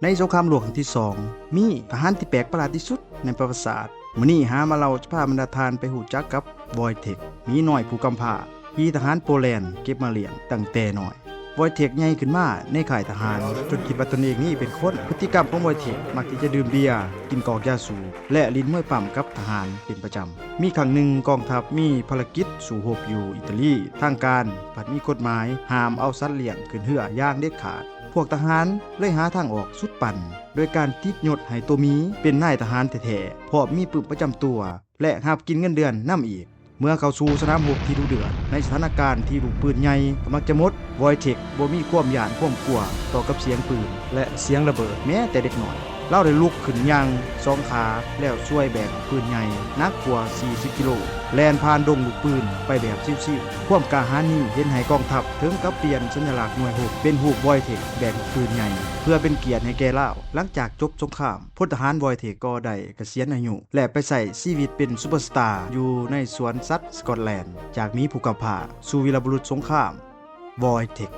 ໃນສົງຄາມໂລກຄັ້ງທີສອງ ມີທະຫານທີ່ແປກປະຫຼາດທີ່ສຸດໃນປະຫວັດສາດ. ມື້ນີ້ຫາມາເລົ່າຈະພາບັນດາທ່ານໄປຮູ້ຈັກກັບ Wojtek ໝີນ້ອຍຜູ້ກຳພ້າທີ່ທະຫານໂປແລນເກັບມາລ້ຽງຕັ້ງແຕ່ນ້ອຍ. Wojtek ໃຫຍ່ຂຶ້ນມາໃນຄ້າຍທະຫານ ຈົນຄິດວ່າຕົນເອງນີ້ເປັນຄົນ. ພຶດຕິກຳຂອງ Wojtek ມັກທີ່ຈະດື່ມເບຍ, ກິນກອກຢາສູບ ແລະ ຫຼິ້ນມວຍປ້ຳກັບທະຫານເປັນປະຈຳ. ມີຄັ້ງໜຶ່ງກອງທັບມີພາລະກິດສູ້ຮົບຢູ່ອີຕາລີ, ທາງການພັດມີກົດໝາຍຫ້າມເອົາສັດລ້ຽງຂຶ້ນເຮືອຢ່າງເດັດຂາດ. ພວກທະຫານເລີຍຫາທາງອອກສຸດປັ້ນ ໂດຍການຕິດຍົດໃຫ້ໂຕໝີເປັນນາຍທະຫານແທ້ໆ, ພ້ອມມີປຶ້ມປະຈຳຕົວ ແລະ ຮັບກິນເງິນເດືອນນຳອີກ. ເມື່ອເຂົ້າສູ່ສະໜາມຮົບທີ່ດຸເດືອດ ໃນສະຖານະການທີ່ລູກປືນໃຫຍ່ກຳລັງຈະໝົດ, Wojtek ບໍ່ມີຄວາມຢ້ານຄວາມກົວຕໍ່ກັບສຽງປືນ ແລະ ສຽງລະເບີດແມ້ແຕ່ເລັກນ້ອຍ. ລາວໄດ້ລຸກຂຶ້ນຍ່າງສອງຂາ ແລ້ວຊ່ວຍແບກປືນໃຫຍ່ໜັກກວ່າສີ່ສິບກິໂລ ແລ່ນຜ່ານດົງລູກປືນໄປແບບຊິວໆ. ຄວາມກ້າຫານນີ້ເຮັດໃຫ້ກອງທັບເຖິງກັບປ່ຽນສັນຍະລັກໜ່ວຍຮົບເປັນຮູບ Wojtek ແບກລູກປືນໃຫຍ່ ເພື່ອເປັນກຽດໃຫ້ແກ່ລາວ. ຫຼັງຈາກຈົບສົງຄາມ, ພົນທະຫານ Wojtek ກໍໄດ້ກະສຽນອາຍຸ ແລະ ໄປໃຊ້ຊີວິດເປັນຊຸບເປີສະຕາຢູ່ໃນສວນສັດສະກອດແລນ. ຈາກໝີຜູ້ກຳພ້າສູ່ວີລະບຸລຸດສົງຄາມ, Wojtek.